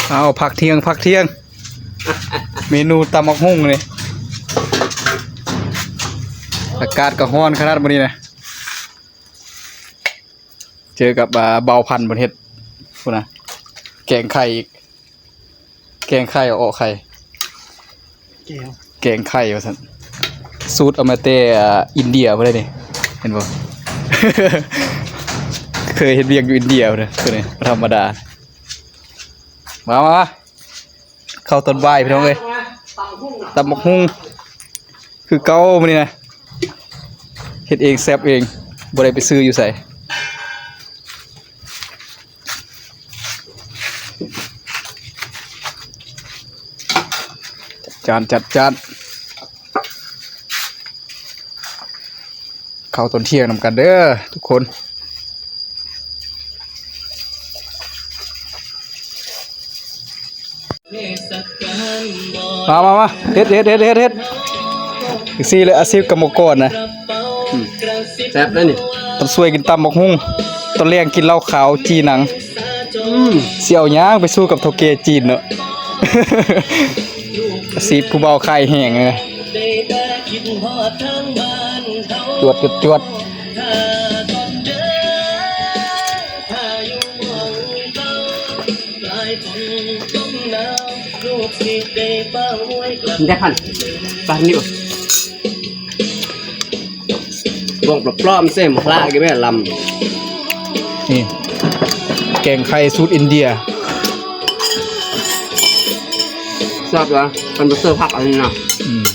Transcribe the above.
ເອົາ ພັກທ່ຽງ ພັກທ່ຽງ ເມນູຕຳບັກຫຸ່ງນີ້ ອາກາດກໍຮ້ອນຂະໜາດມື້ນີ້ນະ. ເຈີກັບ ອ່າ ບ່າວພັນເພິ່ນເຮັດພຸ້ນນະ ແກງໄຂ່ອີກ ແກງໄຂ່ ເອົາອອກໄຂ່ ແກງ ແກງໄຂ່ວ່າຊັ້ນ ສູດເອົາມາແຕ່ ອ່າ ອິນເດຍພຸ້ນເດ້ນີ້ ເຫັນບໍ່ ເຄີຍເຮັດວຽກຢູ່ອິນເດຍພຸ້ນເດ້ ຕົວນີ້ບໍ່ທຳມະດາ. ມາ ມາ ມາ ເຂົ້າຕອນບ່າຍພີ່ນ້ອງເອີຍ ຕຳບັກຫຸ່ງຄືເກົ່າມື້ນີ້ນະ ເຮັດເອງແຊບເອງ ບໍ່ໄດ້ໄປຊື້ຢູ່ໃສ. ຈັດຈານ ຈັດຈານ ເຂົ້າຕອນທ່ຽງນຳກັນເດີທຸກຄົນ. ມາ ມາ ມາ ເຮັດ ເຮັດ ເຮັດ ເຮັດ ເຮັດ ຈັ່ງຊີ້ແຫຼະອາຊີບກຳມະກອນນະ. ອືມ ແຊບເດ້ນີ້ ຕ້ອງຊ່ວຍກັນຕຳບັກຫຸ່ງ ຕອນແລງກິນເຫຼົ້າຂາວຈີ່ໜັງ. ອືມ ຊິເອົາຫຍັງໄປສູ້ກັບເຖົ້າແກ່ຈີນເນາະ ອາຊີບຜູ້ບ່າວຂາຍແຫ້ງເລີຍ ຈວດ ຈວດ ຈວດ. ໄດ້ພັນ ປັນນີ້ບໍ່ ບ້ອງປອມໆ ເສມຄລະກະແມ່ນລຳ. ນີ້ ແກງໄຂ່ສູດອິນເດຍ ແຊບນະ ມັນບໍ່ເສີບຜັກອັນນີ້ນະ. ອືມ